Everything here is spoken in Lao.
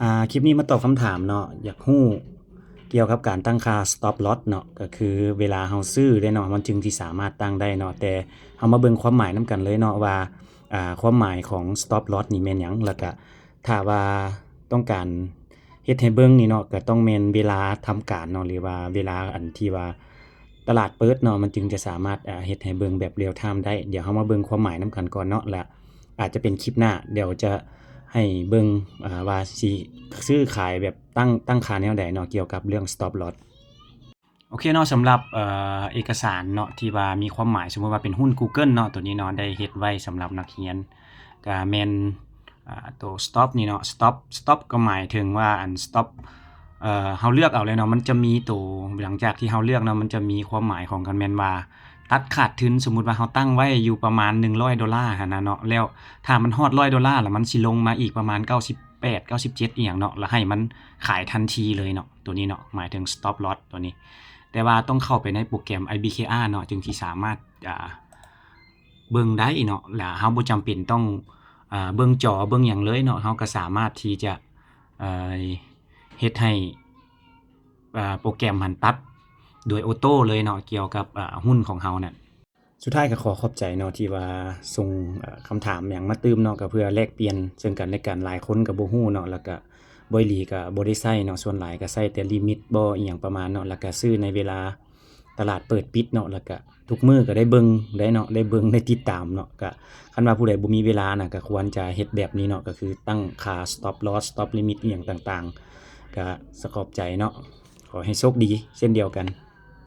ອ່າ ຄລິບນີ້ມາຕອບຄຳຖາມເນາະ ຢາກຮູ້ກ່ຽວກັບການຕັ້ງຄ່າ stop loss ເນາະ ກໍຄືເວລາເຮົາຊື້ເດ້ເນາະ ມັນຈຶ່ງຊິສາມາດຕັ້ງໄດ້ເນາະ ແຕ່ເຮົາມາເບິ່ງຄວາມໝາຍນຳກັນເລີຍເນາະວ່າ ອ່າ ຄວາມໝາຍຂອງ stop loss ນີ້ແມ່ນຫຍັງ ແລ້ວກະຖ້າວ່າຕ້ອງການເຮັດໃຫ້ເບິ່ງນີ້ເນາະ ກໍຕ້ອງແມ່ນເວລາທຳການເນາະ ຫຼືວ່າເວລາອັນທີ່ວ່າຕະຫຼາດເປີດເນາະ ມັນຈຶ່ງຈະສາມາດ ອ່າ ເຮັດໃຫ້ເບິ່ງແບບ real time ໄດ້. ດຽວເຮົາມາເບິ່ງຄວາມໝາຍນຳກັນກ່ອນເນາະ ແລະ ອາດຈະເປັນຄລິບໜ້າ ດຽວຈະໃຫ້ເບິ່ງ ອ່າ ວ່າຊິຊື້ຂາຍແບບຕັ້ງ ຕັ້ງຄ່າແນວໃດເນາະ ກ່ຽວກັບເລື່ອງ stop loss. ໂອເຄເນາະ ສຳລັບ ເອີ ເອກະສານເນາະ ທີ່ວ່າມີຄວາມໝາຍ ສົມມຸດວ່າເປັນຫຸ້ນ Google ເນາະ ໂຕນີ້ເນາະ ໄດ້ເຮັດໄວ້ສຳລັບນັກຮຽນ ກະແມ່ນ ອ່າ ໂຕ stop ນີ້ເນາະ stop stop ກໍໝາຍເຖິງວ່າ ອັນ stop ເອີ ເຮົາເລືອກເອົາເລີຍເນາະ ມັນຈະມີໂຕ ຫຼັງຈາກທີ່ເຮົາເລືອກເນາະ ມັນຈະມີຄວາມໝາຍຂອງມັນແມ່ນວ່າ ຕັດຂາດທຶນ ສົມມຸດວ່າເຮົາຕັ້ງໄວ້ຢູ່ປະມານໜຶ່ງຮ້ອຍໂດລາຫັ້ນນະເນາະ ແລ້ວຖ້າມັນຮອດຮ້ອຍໂດລາ ແລ້ວມັນຊິລົງມາອີກປະມານເກົ້າສິບແປດ ເກົ້າສິບເຈັດອີ່ຫຍັງເນາະ ແລ້ວໃຫ້ມັນຂາຍທັນທີເລີຍເນາະ ໂຕນີ້ເນາະ ໝາຍເຖິງ stop loss ໂຕນີ້ ແຕ່ວ່າຕ້ອງເຂົ້າໄປໃນໂປຣແກຣມ IBKR ເນາະ ຈຶ່ງຊິສາມາດ ອ່າ ເບິ່ງໄດ້ເນາະ ແລະ ເຮົາບໍ່ຈຳເປັນຕ້ອງ ອ່າ ເບິ່ງຈໍເບິ່ງຫຍັງເລີຍເນາະ ເຮົາກໍສາມາດທີ່ຈະ ເອີ ເຮັດໃຫ້ ອ່າ ໂປຣແກຣມຫັ້ນຕັດໂດຍໂອໂຕ້ເລີຍເນາະ ກ່ຽວກັບ ອ່າ ຫຸ້ນຂອງເຮົານັ້ນ. ສຸດທ້າຍກໍຂໍຂອບໃຈເນາະ ທີ່ວ່າສົ່ງ ເອີ ຄຳຖາມຫຍັງມາຕື່ມເນາະ ກໍເພື່ອແລກປ່ຽນເຊິ່ງກັນແລະກັນ ຫຼາຍຄົນກໍບໍ່ຮູ້ເນາະ ແລ້ວກໍບໍ່ອີ່ຫຼີກໍບໍ່ໄດ້ໃຊ້ເນາະ ສ່ວນຫຼາຍກໍໃຊ້ແຕ່ລິມິດບໍ ອີ່ຫຍັງປະມານເນາະ ແລ້ວກໍຊື້ໃນເວລາຕະຫຼາດເປີດປິດເນາະ ແລ້ວກໍທຸກມື້ກໍໄດ້ເບິ່ງໄດ້ເນາະ ໄດ້ເບິ່ງໄດ້ຕິດຕາມເນາະ ກໍຄັນວ່າຜູ້ໃດບໍ່ມີເວລານະ ກໍຄວນຈະເຮັດແບບນີ້ເນາະ ກໍຄືຕັ້ງຄ່າ stop loss stop limit ອີ່ຫຍັງຕ່າງໆ ກໍສະຂອບໃຈເນາະ ຂໍໃຫ້ໂຊກດີເຊັ່ນດຽວກັນ.